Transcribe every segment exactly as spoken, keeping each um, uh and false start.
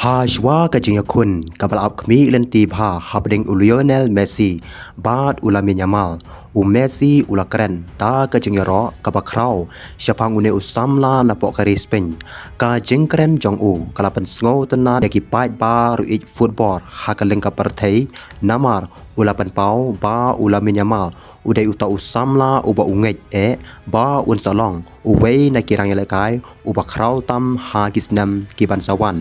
Hashwa ka jingïakhun kaba la ap khmih lynti bha hapdeng u Lionel Messi bad u Lamine Yamal, u Messi u la kren da ka jingïaroh kaba khraw shaphang une u samla napoh ka ri Spain. Ka jingkren jong u ka la pynsngewtynnad ïa ki paidbah ruh ïeit football ha ka lyngkha pyrthei, namar u la pynpaw ba u Lamine Yamal u dei uta u samla uba u ngeit eh ba un sa long uwei na ki rangïalehkai uba khraw tam ha ki snem ki ban sa wan.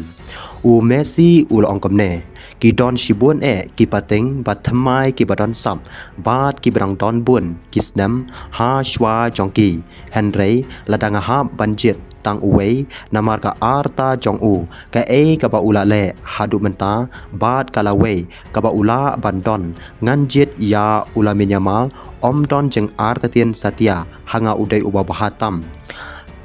U Messi u la ong kumne: Ki don shibun eh ki pateng ba thymmai kiba don sap bad kiba dang don bun ki snem hashwa jong ki, hynrei lada nga hap ban jied tang uwei namar ka arta jong u, kaei kaba u la leh haduh mynta bad ka lawei kaba u lah ban don, ngan jied ïa u Lamine Yamal, ym don jingartatien satia, ha nga u dei uba bha tam.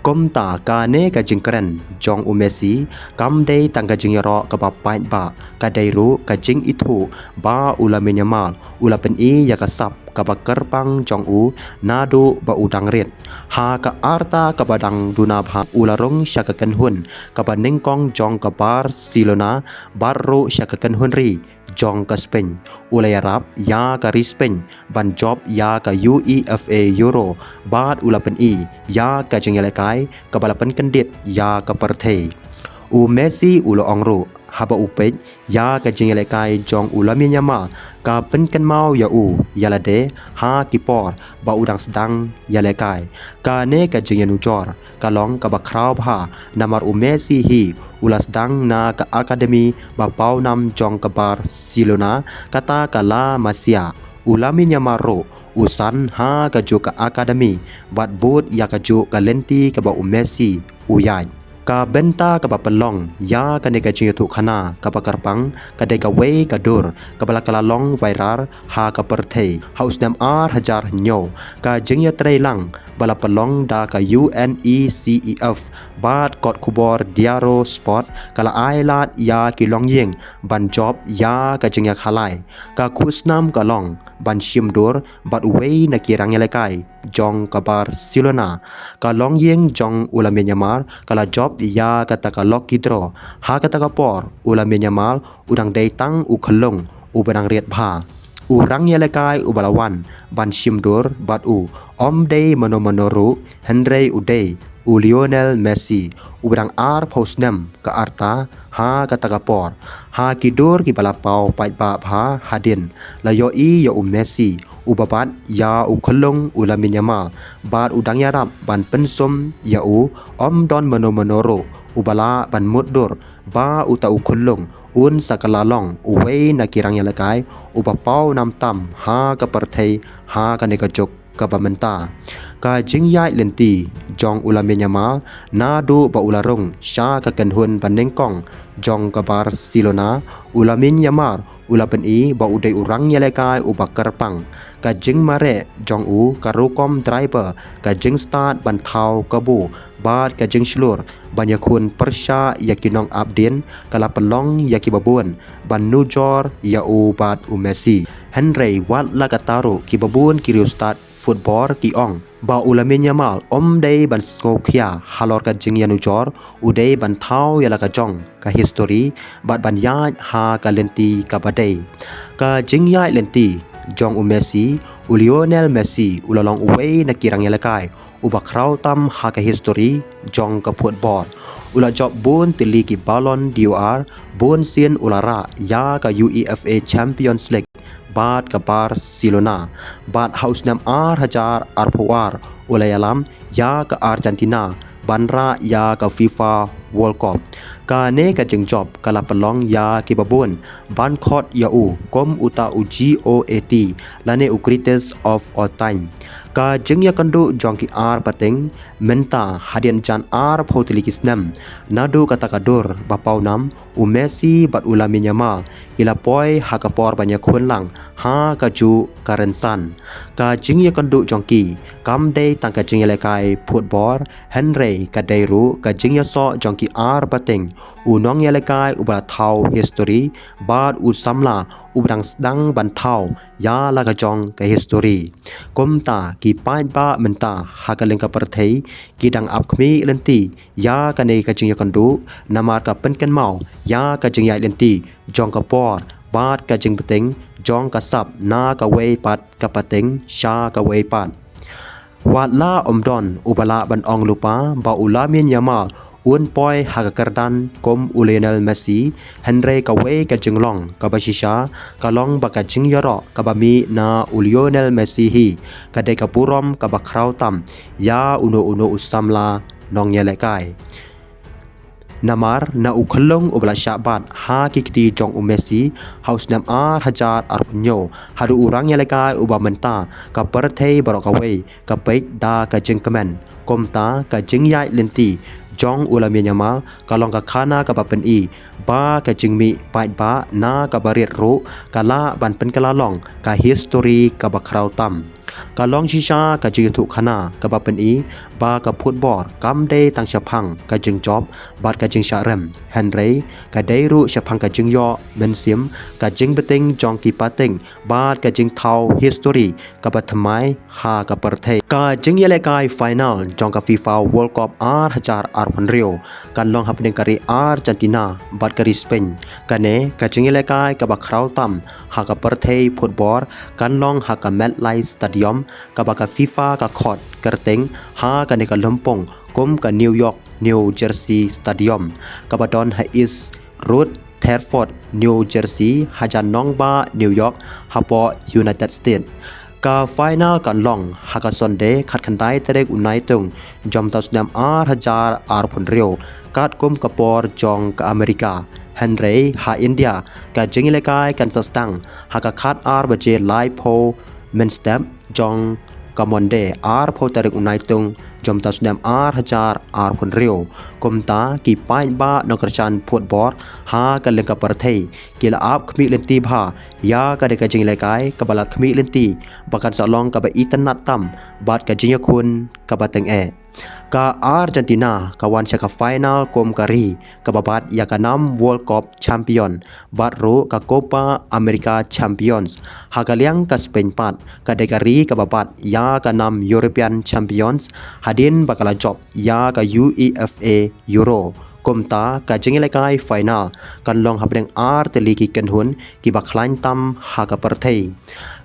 Kumta kane ka jingkren jong u Messi kam dei tang ka jingïaroh kaba paidbah, ka dei ruh ka jingithuh ba u Lamine Yamal u la pyni ïa ka sap kaba kyrpang jong u naduh ba u dang rit. Ha ka arta kaba dang duna bha u la rung sha ka kynhun kaba nyngkong jong ka Barcelona bad ruh sha ka kynhun ri jong ka Spain. U la ïarap ïa ka ri Spain ban jop ïa ka UEFA Euro bad u la pyni ïa ka jingïalehkai kaba la pynkyndit ïa ka pyrthei. U Messi u la ong ruh haba u peit ïa ka jingïalehkai jong u Lamine Yamal ka pynkynmaw ïa u ïa lade ha ki por ba u dang sdang ïalehkai. Kane ka jingïanujor ka long kaba khraw bha namar u Messi hi u la sdang na ka akademi ba pawnam jong ka Barcelona, kata ka La Masia. U Lamine Yamal ruh u san ha kajuh ka akademi bad bud ïa kajuh ka lynti kaba u Messi u ïaid. Ka bynta kaba pynlong ïa kane ka jingïathuhkhana kaba kyrpang ka dei kawei ka dur kaba la ka la long viral ha ka pyrthei. Ha u snem ar hajar hynñiew, ka jingïatreilang ba la pynlong da ka UNICEF bad kot khubor Diario Sport ka la ai lad ïa ki longïing ban jop ïa ka jingïakhalai. Ka khusnam ka long ban shim dur bad uwei na ki rangïalehkai jong ka Barcelona. Ka longïing jong u Lamine Yamal ka la jop ïa kata ka lucky draw. Ha kata ka por u Lamine Yamal u dang dei tang u khyllung uba dang rit bha. U rangïalehkai uba la wan ban shim dur bad u ym dei mano mano ruh, hynrei u dei u Lionel Messi uba dang arphew snem ka arta ha kata ka por. Ha ki dur kiba la paw paidbah bha hadien, la ïohi ïa u Messi uba bat ïa u khyllung u Lamine Yamal bad u dang ïarap ban pynsum ïa u. Ym don mano mano ruh uba lah ban mutdur ba uta u khyllung un sa kylla long uwei na ki rangïalehkai uba pawnam tam ha ka pyrthei ha kane ka juk kaba mynta. Ka jingïaid lynti jong u Lamine Yamal naduh ba u la rung sha ka kynhun ba nyngkong jong ka Barcelona, u Lamine Yamal u la pyni ba u dei u rangïalehkai uba kyrpang. Ka jingmareh jong u, ka rukom dribble, ka jingstad ban thaw kabu bad ka jingshlur ban ïakhun pyrshah ïa ki nongap dien ka la pynlong ïa kiba bun ban nujor ïa u bad u Messi. Hynrei wat la katta ruh, kiba bun ki riewstad football ki ong ba u Lamine Yamal ym dei ban sngewkhia halor ka jingïanujor, u dei ban thaw ïa la ka jong ka history bad ban ïaid ha ka lynti kaba dei. Ka jingïaid lynti jong u Messi, u Lionel Messi u la long uwei na ki rangïalehkai uba khraw tam ha ka history jong ka football. U la jop bun tylli ki Ballon d'Or, bun sien u la rah ïa ka UEFA Champions League bad ka Barcelona. Bad ha u snem ar hajar arphew ar u la ïalam ïa ka Argentina ban rah ïa ka FIFA World Cup. Kane ka jingjop ka la pynlong ïa kiba bun ban khot ïa u kum uta u GOAT lane u greatest of all time. Ka jingïakynduh jong ki ar pateng mynta, hadien jan arphew tylli ki snem naduh kata ka dur ba pawnam, u Messi bad u Lamine Yamal ki la poi ha ka por ban ïakhun lang ha kajuh ka rynsan. Ka jingïakynduh jong ki kam dei tang ka jingïalehkai football, hynrei ka dei ruh ka jingïasoh jong ki ar pateng, u nongïalehkai uba la thaw history bad u samla uba dang sdang ban thaw ïa la ka jong ka history. Kumta ki paidbah mynta ha ka lyngkha pyrthei ki dang ap khmih lynti ïa kane ka jingïakynduh, namar ka pynkynmaw ïa ka jingïaid lynti jong ka por bad ka jingbteng jong ka sap na kawei pat ka pateng sha kawei pat. Wat la ym don uba lah ban ong lypa ba u Lamine Yamal un poi ha ka kyrdan kum u Lionel Messi, hynrei kawei ka jinglong kaba shisha ka long ba ka jingïaroh kaba mih na u Lionel Messi hi ka dei ka burom kaba khraw tam ïa uno uno u samla nongïalehkai. Namar na u khyllung uba la shah bat ha ki kti jong u Messi ha u snem ar hajar arphew hynñiew haduh u nongïalehkai uba mynta, ka pyrthei baroh kawei ka peit da ka jingkmen. Kumta ka jingïaid lynti jong u Lamine Yamal ka long ka khana kaba pyni ba ka jingmih paidbah na kaba rit ruh ka lah ban pynkylla long ka history kaba khraw tam. Ka long shisha ka jingïathuhkhana kaba pyni ba ka football kam dei tang shaphang ka jingjop bad ka jingshah rem, hynrei ka dei ruh shaphang ka jingïoh mynsiem, ka jingbteng jong ki pateng bad ka jingthaw history kaba thymmai ha ka pyrthei. Ka jingïalehkai final jong ka FIFA World Cup ar hajar arphew hynriew kan long hapdeng ka ri Argentina bad ka ri Spain. Kane ka jingïalehkai kaba khraw tam ha ka pyrthei football kan long ha ka MetLife Stadium, kaba ka FIFA ka khot kyrteng ha kane ka lympung kum ka New York New Jersey Stadium, kaba don ha East Rutherford, New Jersey, hajan nongbah New York, hapoh United States. Ka final kan long ha ka Sunday, khatkhyndai tarik u Naitung, jong u snem ar hajar arphew hynriew, katkum ka por jong ka Amerika. Hynrei ha India, ka jingïalehkai kan sa sdang ha ka khatar baje laiphew mynstep jong ka Monday, arphew tarik u Naitung, jong u snem ar hajar arphew hynriew. Kumta ki paidbah nongkyrshan football ha ka lyngkha pyrthei ki la ap khmih lynti bha ïa kane ka jingïalehkai kaba la khmih lynti ba kan sa long kaba itynnad tam bad ka jingïakhun kaba tyngeh. Ka Argentina ka wan sha ka final kum ka ri kaba bat ïa ka nam World Cup champion bad ruh ka Copa America champions. Ha ka liang ka Spain pat ka dei ka ri kaba bat ïa ka nam European champions hadien ba ka la jop ïa ka UEFA Euro. Kumta ka jingïalehkai final kan long hapdeng ar tylli ki kynhun kiba khlaiñ tam ha ka pyrthei.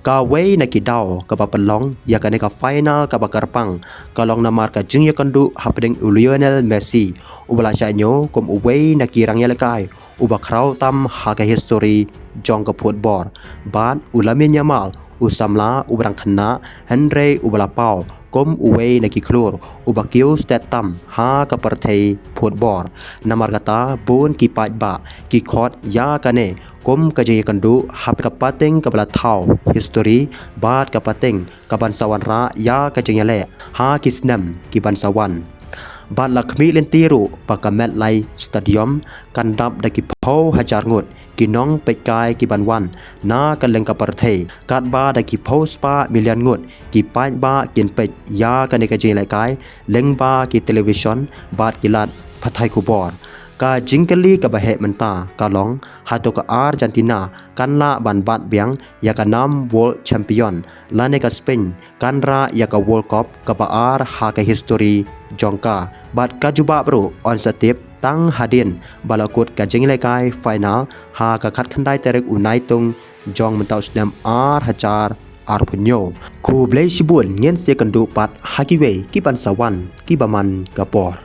Kawei na ki daw kaba pynlong ïa kane ka final kaba kyrpang ka long namar ka jingïakynduh hapdeng u Lionel Messi, uba la shah ñiew kum uwei na ki rangïalehkai uba khraw tam ha ka history jong ka football, bad u Lamine Yamal, u samla uba dang khynnah hynrei uba la paw kum uwei na ki khlur uba kiew stet tam ha ka pyrthei football. Namar kata bun ki paidbah ki khot ïa kane kum ka jingïakynduh hapdeng ka pateng kaba la thaw history bad ka pateng kaban sa wanrah ïa ka jingïaleh ha ki snem kiban sa wan. Bad la khmih lynti ruh ba ka MetLife Stadium kan dap da ki phew hajar ngut ki nongpeitkai kiban wan na ka lyngkha pyrthei, katba da ki phew spah million ngut ki paidbah kin peit ïa kane ka jingïalehkai lyngba ki television bad ki lad pathai khubor. Ka jingkylli kaba heh mynta ka long, hato ka Argentina kan lah ban bat biang ïa ka nam World Champion, lane ka Spain kan rah ïa ka World Cup kaba ar ha ka history jong ka? Bad ka jubab ruh yn sa tip tang hadien ba la kut ka jingïalehkai final ha ka khatkhyndai tarik u Naitung jong mynta u snem ar hajar arphew hynñiew. Khublei shibun, ngin sa ïakynduh pat ha kiwei kiban sa wan kiba man ka por.